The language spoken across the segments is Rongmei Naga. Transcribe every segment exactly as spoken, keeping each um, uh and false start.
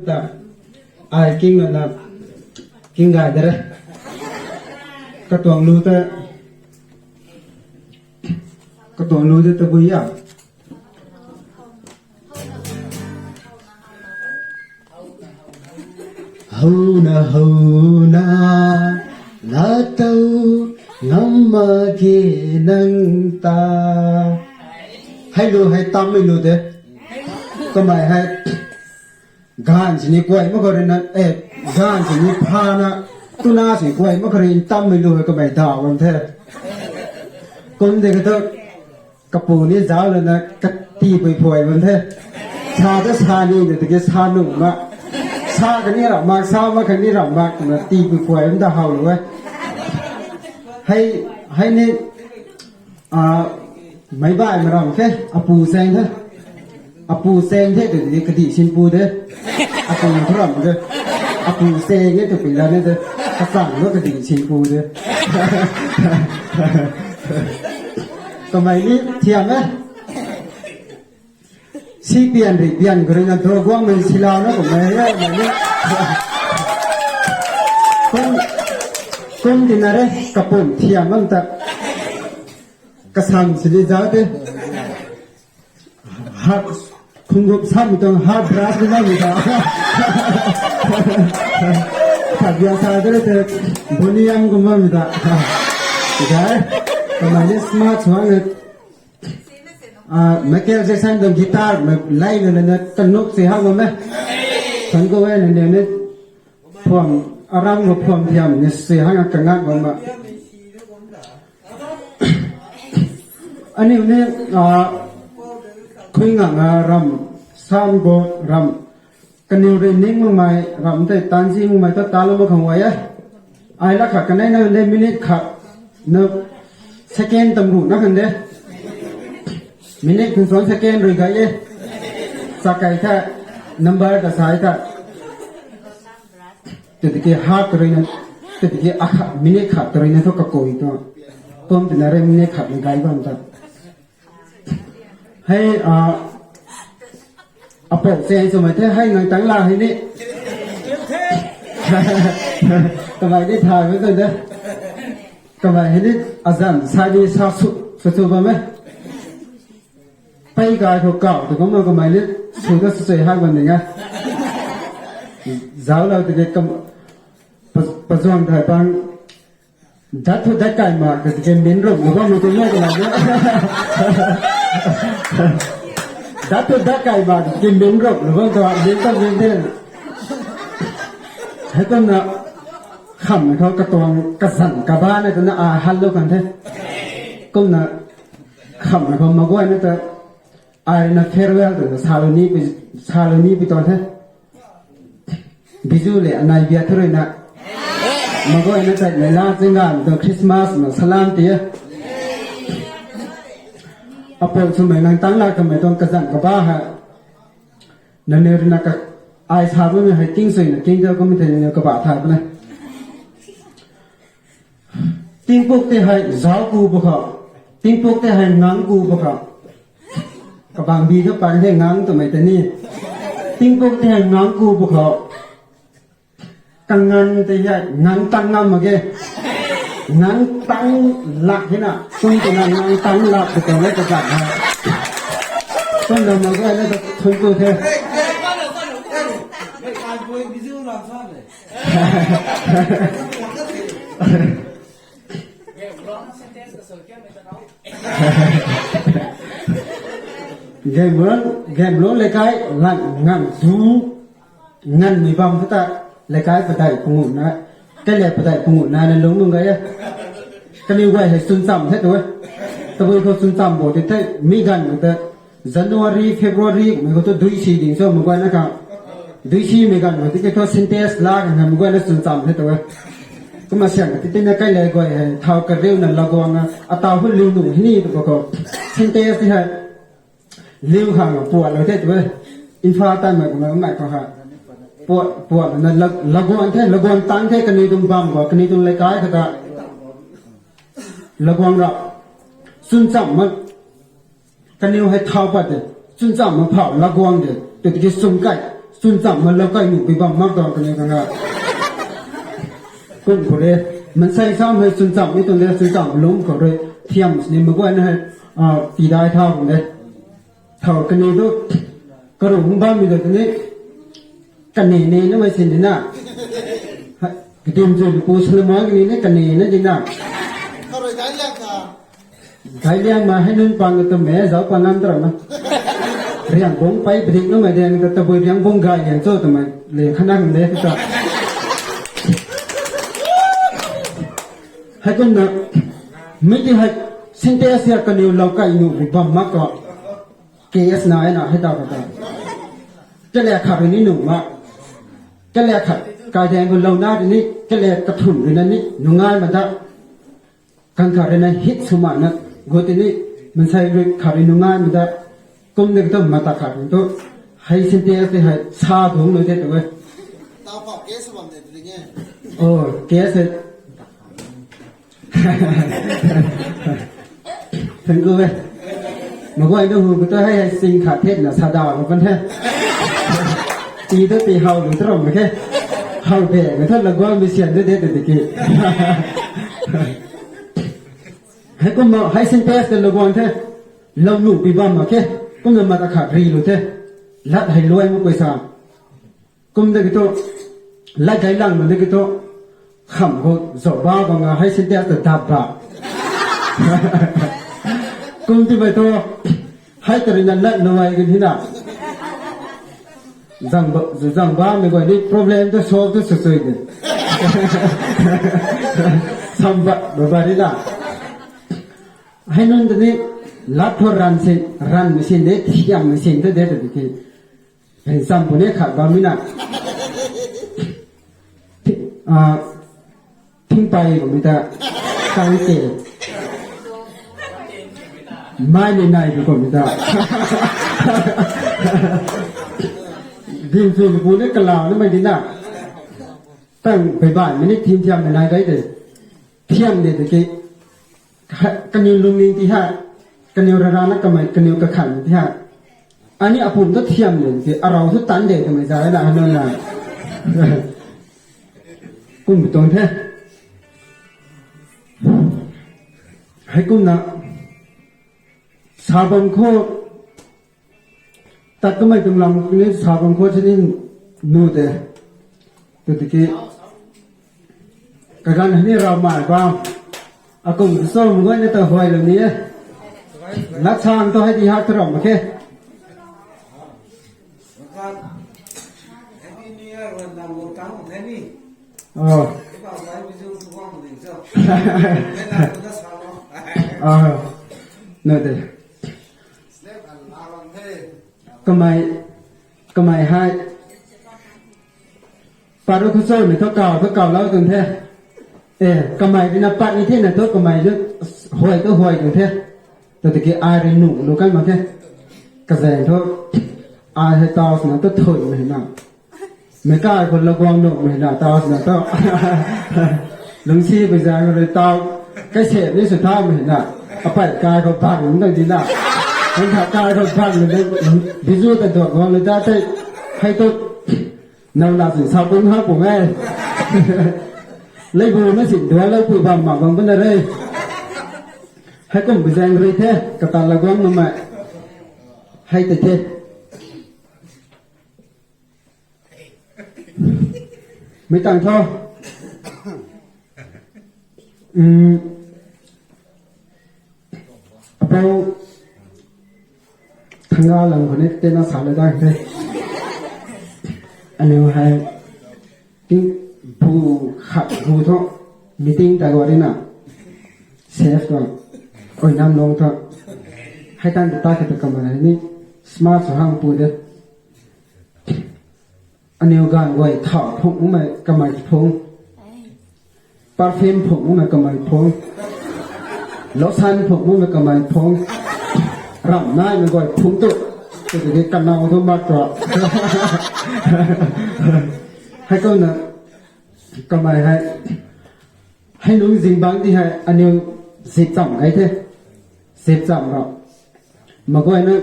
Ta, ai king na na, king gai dere. Katuang lu ta, katuang lu ta tabui ya. Hou na, hou na, la tau, ngam ma ge nang ta. Hei lu, hei tam mei lu de. Kamei hei, ganv sini kuay mak khou rui na, eh, ganv sini pha na, tuna sini kuay mak khou rui tam mei lu hei kamei daw bam the. Kum de ka tu, kapu ni zauc lana kati pui phuay bam the. Sa ta sa ni de, tiki sa nu ma. Sa kani ra mak, sa ma kani ra mak, na ti pui phuay bam da how lu e. Hei, hei ni, ah, meic bai ma ram khe, apu cheng the. Apu cheng the, tiki kadi sin pu de. Apu thu ram de. Apu cheng e, tu pui la ni de. Kachang lo kadi sin pu de. Kamei ni thiam e. Si pian ri pian khou rui na do guangmei silau na kummei e, mei ni. Kum, kum tina re, kapum thiam bam ta. Kasam sini zauc de. Hat, khungup sam tuang hat brush ni bam ta. Khat bia sa de re te, Boney M kum bam ta. Guy, kamei ni smart suang e. Ah, Michael Jackson tuang guitar mei lai na na na kanuk si hak bam e. Than kou e na ne ne. Phuam, aram khou phuam thiam ni si hak na kangak bam ma. Aniu ni, ah, khui ngak na ram, sam go ram. Kaniw rui ning makmei, ram tei tanzi makmei ta talou mak khang guay e. Ai lak khat kanei na de minute khat, na second tam ru na khang de. Minute khun suan second rui gay e. Sa kai tha, number ta sai tha. Tiki hat rui na, tiki akhat, minute khat rui na thu kakui tu. Kum tina re minute khat na gay bam ta. Hei, ah, apou cheng swmei the, hei nang tang la hei ni. Kamei ni thay mei tuang de. Kamei hei ni azan, sai ni sa su, sa su bam e. Pei kai khou kau, tu kumna kamei ni su ta su su hak bam ning e. Zauc lou tiki kam, pa, pazuang thay pang. Dat thu dat kai ma, ka tiki min rup lu bam lu tu na kamei ni. Dat thu dat kai ma, ka tiki min rup lu bam tu, min ta min the. Hei kumna, kham na khou katuang, kazan, kaba na tu na, a, hal lu kan the. Kumna, kham na khou maguay na ta, ai na farewell tu na, salou ni pi, salou ni pi tuang the. Biju le anai bia thu rui na. Maguay na tat mei la, zinggan tuang Christmas na salam ti e. Apou swmei nang tang la kamei tuang kazan kaba ha. Nangniw rui na ka, ai sa bammei hei king sui na, king tei kum thei nangniw kaba thay puni. Tingpuk tei hei zauc ku bw khou. Tingpuk tei hei ngang ku bw khou. Kabang bi thu pan the ngang twmei tei ni. Tingpuk tei hei ngang ku bw khou. Kangan tei hei ngang tang ngam mak ge. Ngang tang lak hina. Kum twna ngang tang lak tw tuang e kazat hei. Kum na mak ge na ta thun ku the. Gamelong, Gamelong leikai lang ngang du nganmei bam khou ta leikai padeih panguh na, kailai padeih panguh na na lung lung gay e. Kaniw guay hei chwn cham the tu e. Tabui khou chwn cham bo ti the mi ganv khou ta January, February mei khou tu dui si ding cho mei guayna khang. Dui si mei ganv khou tiki thu Sintex la khang hei mei guayna chwn cham the tu e. Kumna siang ka ti tina kailai guay hei thau kariuna laguang na atau hu liu nu hini tu khou. Sintex ti hei liu khang puat lou the tu e. Imphal tan mei kumna mei khou hei puat, puat na la, laguang the, laguang tang the kaniw tuang bam khou, kaniw tuang leikai khou ta. Laguang rap. Chwn cham ma. Kaniw hei thau pat de. Chwn cham ma phau laguang de. Tu tiki chwn kai. Chwn cham ma lou kai nuh pi bam mak tuang kani kanga. Kum khou re, mansei sam hei chwn cham ni tuang de, chwn cham lum khou re, thiam sini ma guay na hei, ah, pi dai thau kum de. Thau kani tu, karu hung bam mi de kani, kani ni na mai sin di na. Ha, kadim chu pu sila ma kani ni kani na di na. Karui dai liang kha. Dai liang ma hei nunc pang tu me, zau pang nam tara na. Riang bung pai brik na mai diang ta tabui riang bung gai liang cho ta mai le khanang le ta. Hei kum na, mi ti hei, syntax ya kaniw lou kai nuh pi bam mak ko. Case na ai na hei ta ko ta. Kale khat rui ni nuh ma. Kale khat kai dang ko lou na di ni, kale kathun rui na ni, nungai ma da. Kan khat rui na hit sw ma na, gu ti ni, mansei rui khat rui nungai ma da. Kum de to mata khat rui tu, hei syntax ti hei sa dung nu te tu e. Tau pau case bam de tu ring e. Oh, case hei. Thank you e. Ma guay nu hu ko tu hei hei sing khat the na sa da ko pan the. Ti tu ti hau lu tu rom ke. Hau de, ma thu la guang mi sian de de de ki. Hei kum ma, hei syntax de la guang the. Lou nuh pi bam ma ke. Kum na mata khat ri lu the. Lat hei luai mu koi sa. Kum de ki tu, lat gai lang ma de ki tu, kham ko zo ba ko nga hei syntax ta dap ba. Kum ti bai tu, hei tari na lat luai kan hi na. Zang ba, zang ba mi guay ni problem tu solve tu sui sui de. Sam ba, ba ba ri na. Hei nunc ta ni, lat thu ran sin, ran mi sin de, thiam mi sin de, de, de, de, de. Hei sam pu ni khat bam mi na. Thi-, ah, thing pai kum mi ta, kang te. Mai ni nai kum mi ta. Dim chu pu ni kala na mai di na. Tang bai bai mi ni thim thiam ni nai gai de. Thiam de de ki. Kaniw lungning ti ha, kaniw rara na kamei, kaniw kakhan ti ha. Ani apum tu thiam de, ti arau tu tan de, kamei zai na, hanu na. Kum tuang the. Hei kum na, sabam kho, tat kamei tuang lam ni sabam kho sini nu de. Tu tiki, kagan ni rau mai ba. Akum so mgoi ni ta huai lo ni e. Lat sang tu hei di hak tu ram ma ke. Oh. Oh. No de. Kamei, kamei hei. Paru khou cho ni thu kaw, thu kaw lou tuang the. Eh, kamei rui na pat ni the na thu kamei thu huay thu huay tuang the. Tu tiki ai rui nuh lu kan mak the. Kazaeng thu ai hei taw swna thu thuy mei na. Meic kai khou laguang nuh mei na taw swna thu. Lungsi pui zaeng rui taw. Kai sep ni sw thau mei na. Apei kai khou bang dang di na. Kan tha kai khou bang dang di. Bizu ta duak guang lu ta tei. Hei tu. Nang na sin sa pung ha pung e. Leibu na sin dualou pui bam mak bam bana re. Hei kum bi zaeng rui the, kata laguang na mei. Hei tei the. Mi tang tho. Um, apou thanga lang khou ni tena sa le dang the. Aniu hei ting bu khat bu tho meeting ta gua di na. Safe tho. Oi nam long tho. Hei tan ta ta khe ta kamei ni smart sa hang pu de. Aniu ganv guay thau phung mei kamei phung. Perfume phung mei kamei phung. Lotion phung mei kamei phung. Ram nai mei guay phung tu. Tu tu di kanau tu mak tu. Hei kou na kamei hei. Hei nung zingbangc di hei aniu zip cham kai the. Zip cham ro. Maguay na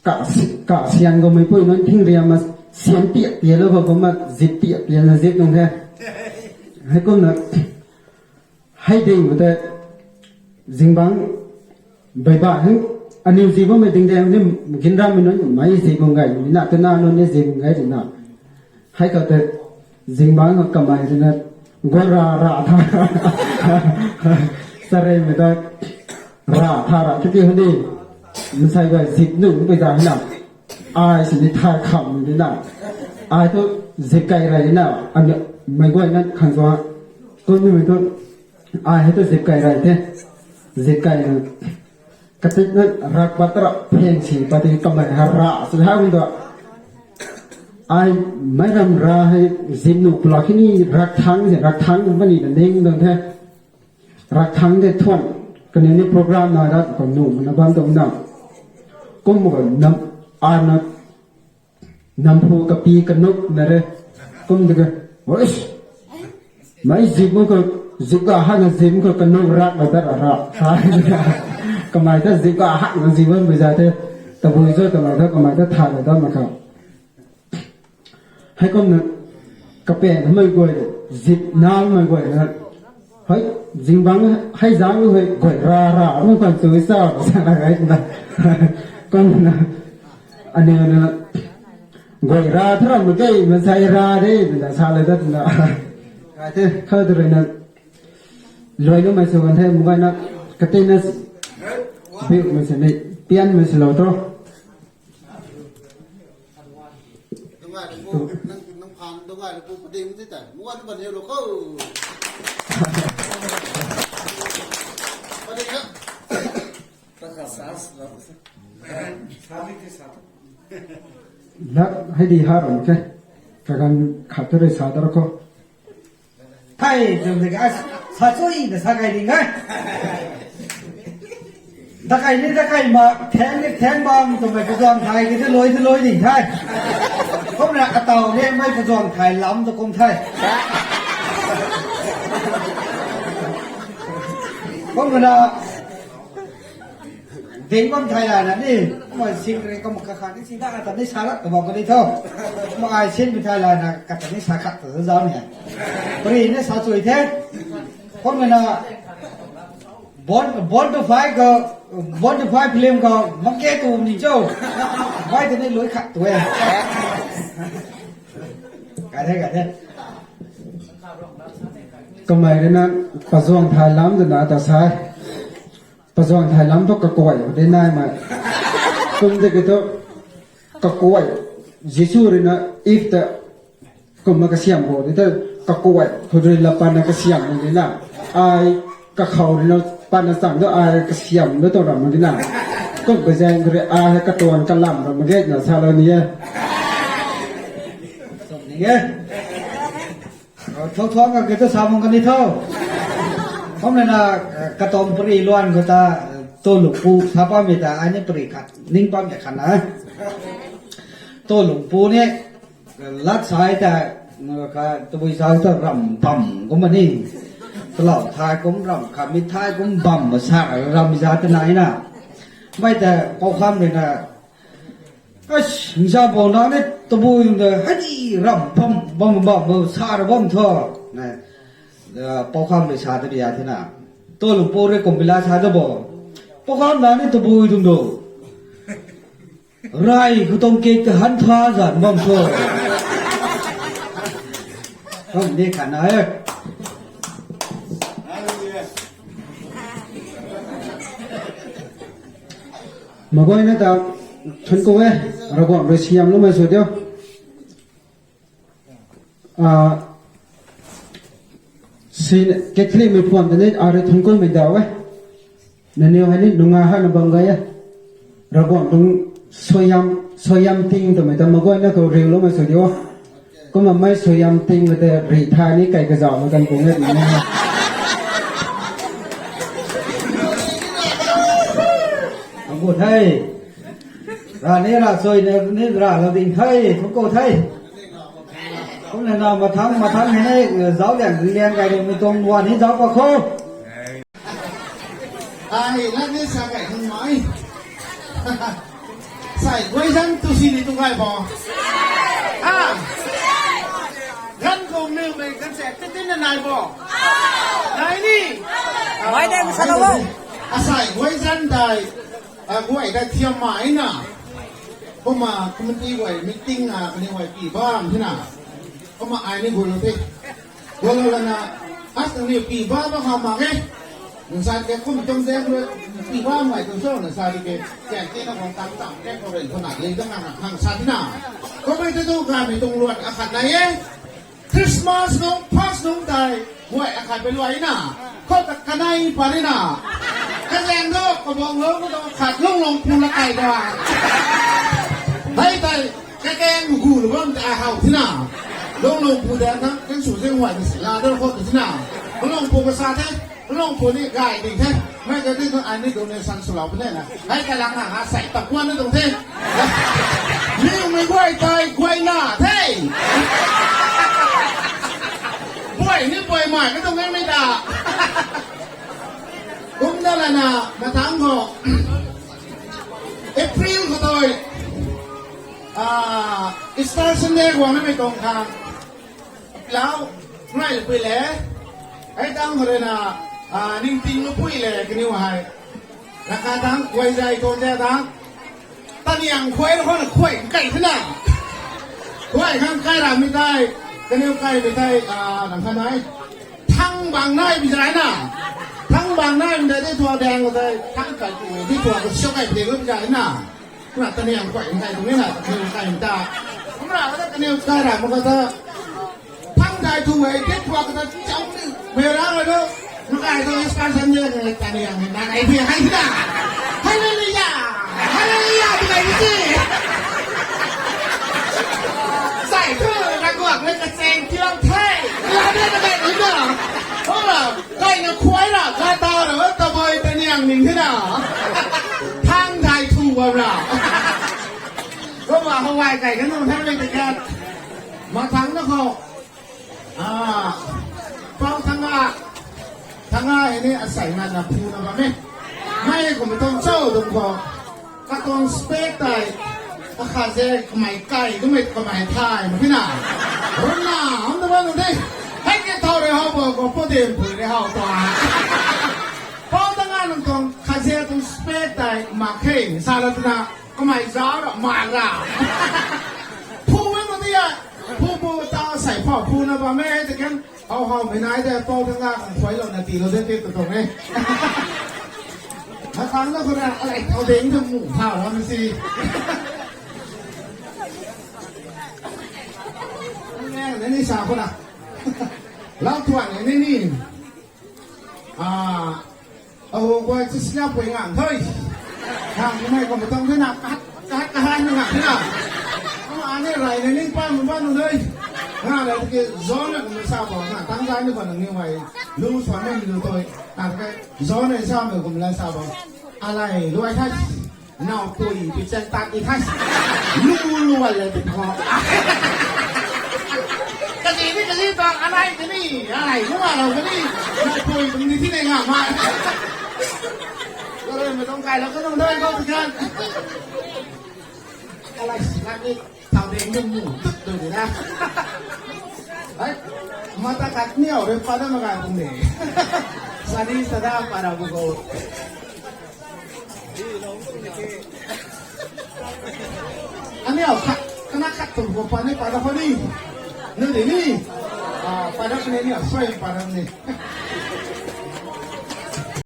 Ka, ka sian khou meipui nunc thing riam ma sian tiak tiak lou khou kumna zip tiak tiak na zip nung the. Heikumna hei ding khou tei zingbangc beiba hei aniw zip bammei ding de ni ginrammei nunc mei zip bam gay ni na twna nunc ni zip bam gay ni na. Hei khou tei zingbangc khou kamei rui na gora ra tha. Sareimei ta ra tha ra tiki huni. Masai gay zip nung pui ta hei na. Ai sini thai kham ni na. Ai thu zip kai rai na. Mei guayna khang zua. Kum nimei thu ai hei thu zip kai rai the. Zip kai na. Katik na rak pat ra pheng si pat ti kamei ha ra sw ha kum ta. Ai meic ram ra hei zip nuh pulak hini rak thangc si rak thangc kum pani na ning dang the. Rak thangc de thuan kaniw ni program na rat khou nuh mana bam tuang na. Kum khou nam, ana namphu kapi kanuk na re. Kum de ka, oish, mei zip khou, zip ga hak na zip khou kanuk rak na dat ra ra. Kamei ta zip ga hak na zip bammei za the. Tabui cho kamei ta, kamei ta thay la dat mak khou. Heikumna kapaeng mei guay, zip namei guay na. Hei, zingbangc hei zangc hei guay ra ra kum khang chui sa sa la gay na. Kumna aniw na guay ra thu ra mak ge, masai ra de twna sa la dat na. Kai the, khou tu rui na luai numei sw kan the, mei guayna katina biumei sini pianmei swlou tho. Lak hei di ha ram khe. Kaganv khat tu rui sa dar khou. Thei, twmei ka, sa chui na sa kai ding e. Dakai ni dakai ma, theng ni theng bam, twmei kazuan thai ki tu lui tu lui ding the. Kumna ataw ni mei kazuan thai lam tu kum the. Kumna ding bam thai lana ni, kumna sing ri kumna kakhat ni sing da, kata ni sa lat kabam kani tho. Kumna ai sin mi thai lana, kata ni sa khat ta zau ni. Pari ni sa chui the. Kumna Born, Born to Fight khou, Born to Fight film khou mak ge tu ni cho. Bai tu ni lui khat tu e. Kai the, kai the. Kamei rui na pazuang thai lam twna ta sa e. Pazuang thai lam thu kakuay khou de naimei. Kum tiki thu kakuay, Jisu rui na Eve ta kumna kasiam khou di ta kakuay khou rui la patna kasiam mak di na. Ai kakhou rui na patna chang tu ai kasiam tu tuang ram mak di na. Kum kazaeng khou rui ai katuang kalam ram mak ge na salou ni e. Ni e. Thou thuang ka ki tu sa mak kani tho. Kumna na, katuang pari luan khou ta, tu lungpu sa pammei ta ai ni pari khat ning pammei khat na. Tu lungpu ni lat sai ta, ka tabui sa ta ram bam kumna ni. Talau thai kum ram khat, mi thai kum bam ma sa ram za ta nai na. Mei ta Poukham rui na As, nsa bou na ni tabui tuang de, hei di ram bam, bam, bam, bam, sa ra bam tho. Na, Poukham rui sa ta ria the na. Tu lungpu rui kum bila sa ta bo. Poukham na ni tabui tuang do. Rai khou tuang kek ta han tha zan bam tho. Kum ni khat na e. Maguayna ta thuanc ku e, Ravguangc rui siamloumei sw diu. Catholic mei phuam ta ni arui thuanc kumei daw e. Nangniw hei ni nunga hana bam gay e. Ravguangc tuang suaihiam, suaihiam ting twmei ta maguayna khou riuloumei sw diu. Kumna mei suaihiam ting khou tei rih thay ni kai kazauhmei kan pung e twna. Thuanc ku the. Ra ni ra suai ni, ni ra lou ding the, thuanc ku the. Kumna na mathang, mathang hei ni, zauc liang, liang kai ni mei tuang wan ni zauc pa khou. Ai, na ni sa kai hung mai. Sai, guay zan tu si ni tu gay bo. Ha? Gan kong ni mei gan se, ti ti na nai bo. Nai ni. Wai dai, sa lo. Asai, guay zan dai, a, guay dai thiam mai na. Kumna, committee guay meeting, a, kani guay pi bam, hina. Kumna, ai ni gulo te. Gulo lana, as ni pi ba ba ha ma ke. Nsa ke kum tong de, pi ba mai tu so na sa di ke. Kya ke na kong tang tang ke ko ren ko na le dang na hang sa di na. Ko mai tu tu ga mi tung luat akhat na ye. Christmas nung, pas nung tai, guay akhat pe luai na. Ko ta kanai pa ni na. Ka leng do, ka bong lo, ko ta khat lung lung pu la kai da. Hai tai, ka keng gu lu bam ta hau ti na. Lung lung pu da na, kan su zeng guay ni la da ko ti na. Lung lung pu ka sa te. Lung pu ni gay ding the. Mei ka ding tu ai ni donation swlou puni na. Hei kalang na, a sai ta kuan na tuang the. Ni mei guay tai guay na the. Guay ni guay mai ka tuang e mei ta. Kumna lana, matang khou. April khou toi. Ah, Easter Sunday guang na mei tuang khang. Lau, ngai le pui le. Hei tang khou rui na, a, ning ting lu pui le, kaniw hei. Raka tang, guay zai tuang de tang. Taniang khuay, rui khou na khuay, kai thina. Khuay khang kai ra mi tai, kaniw kai mi tai, a, nang khan ai. Thang bang nai bi zai na. Thang bang nai mi dai, di tua dang ko dai, thang kai tu, di tua ko siu kai phe ko bi zai na. Kumna taniang kuay kai kum na, taniang kai ta. Kumna kata taniang kai ra ma kata. Thang dai tu wei, tit pua kata chau ni. Mei ra ra do. Makai tu is kan san de, taniang na kai phe hai na. Hallelujah! Hallelujah! Tu kai ni. Sai tu, na kuak le ka cheng tiang thei. La de na kai ni na. Ho la. Kai na khuay ra, kai ta ra, ta boi ta niang ning the na. Thang thai thu bam ra. Kumna hawai kai kan nung thang mei ta kan. Ma thang na khou. Ah. Pau thang a. Thang a hei ni asai na na phu na bam e. Mei kum tong chau dum khou. Katuang spek tei, kakhat ze kamei kai, kamei, kamei thay, mak khe na. Run na, hum ta bam de. Hei ke thau rui hau bo, ko po den pui rui hau ta. Pau ta nga nang tuang, khat ze tuang spek tei, mak khe, sa la tuna, kamei zau ra, mak ra. Phu bam ma de ya, phu phu ta sai pha, phu na bam e, te kan, Hau hau mei nai de, pau thang a khang khuay lou na ti lou de, ti tu tuang e. Matang na khou na, alei thau ding tu mu thau ram si. Nang ni sa khou na. Lau tuan ni ni. Ah, Aw, guay chu sina pui ngang thei. Ngang mei kum tang thei na, kat, kat, kat, ngang thei na. Ama ane rai na ning pan, pan nung thei. Nga rai tiki zon na kum sa bo, na tang zai ni ban nung ni wai. Lu swan na lu toi. Na kai zon na sa mei kum la sa bo. Alai, luai thai. Nau pui, pi chen tat i thai. Lu, lu wai le ti pho. Kani ni, kani ta, alai kani, alai lu wai lo kani. Nau pui, kum ni thi nei nga ma. Kare mei tuang kai lou kanung doi khou tu kan. Alai, sina ni, thau ding ni mu, tut tu di na. Hai, mata kat ni au, re pada makai pung ni. Sani sada para bu go. Aniu khat, kana khat tu khou pa ni, pa da khou ni. Nu di ni. Ah, pa da khou ni, aniu sui pa da ni.